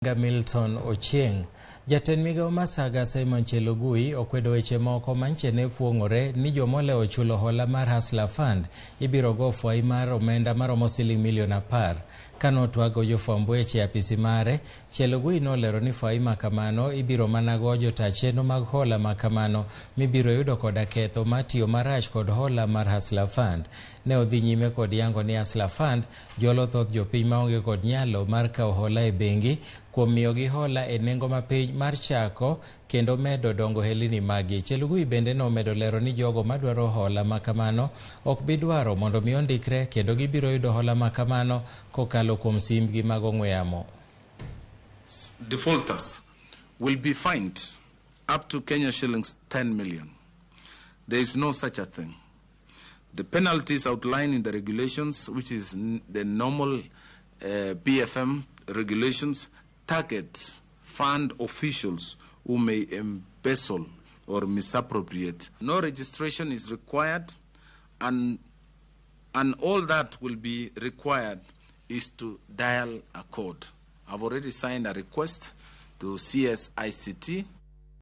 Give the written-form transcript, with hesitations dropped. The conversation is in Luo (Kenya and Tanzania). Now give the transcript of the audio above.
Milton Ochieng. Jatend migawo ma Saga Simon Chelugui okwedo weche moko manche ne fuong'ore ni jomolewo chulo hola mar Hustler Fund ibiro go fwai mar omenda maromo siling milion 10. Kanotwago jofwamb weche e apisi mare, Chelugui nolero ni fwai makamano ibiro mana go jota chenro mag hola makamano mibiro yudo koda ketho mar tiyo marach kod hola mar Hustler Fund. Ne odhi nyime kod yango ni Hustler Fund jolo thoth jopiny maonge kod nyalo mar kawo hola e bengi kuom miyogi hola e nengo mapiny mar chako kendo medo dongo helini magi. Chelugui bende nomedo lero ni jogo madwaro hola makamano ok bi dwaro mondo mi ondikre kendo gibiro yudo hola makamano kokalo kuom simbgi mag ong'we yamo. Defaulters will be fined up to Kenya shillings 10 million. There is no such a thing. The penalties outlined in the regulations, which is the normal BFM regulations, target fund officials who may embezzle or misappropriate. No registration is required, and all that will be required is to dial a code. I've already signed a request to CSICT.